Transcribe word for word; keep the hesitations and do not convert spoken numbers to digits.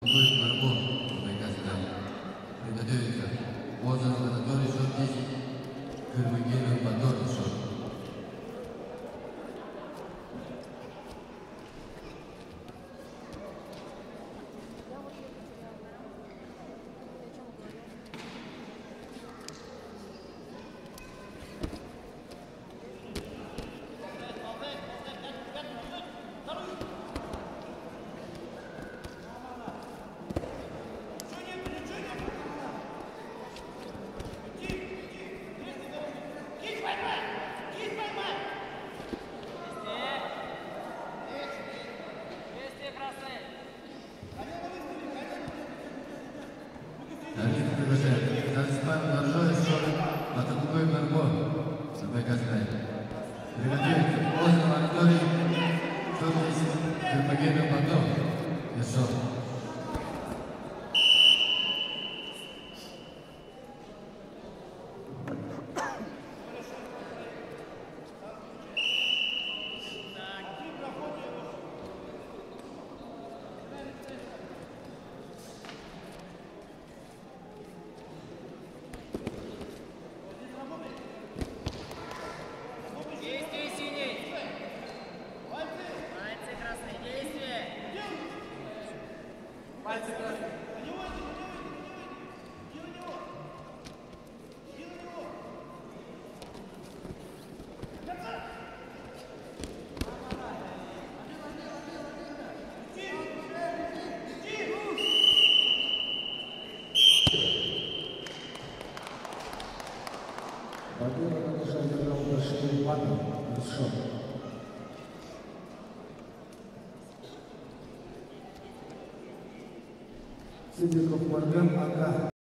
Приготовиться. Озеров Анатолий, счёт десять. Кырмыгенов Батор, счёт. Арбитр приглашает. Танцпар Наржоев, счёт, Баторгой Марго. Забегать. Приготовиться. Озеров Анатолий, счёт десять. Кырмыгенов Батор. Ещё. Действие синий. Пальцы красные. Действие. Пальцы красные. Победу на Шайдернау прошли Батор, Русшон. Сидиков Марган, Ака.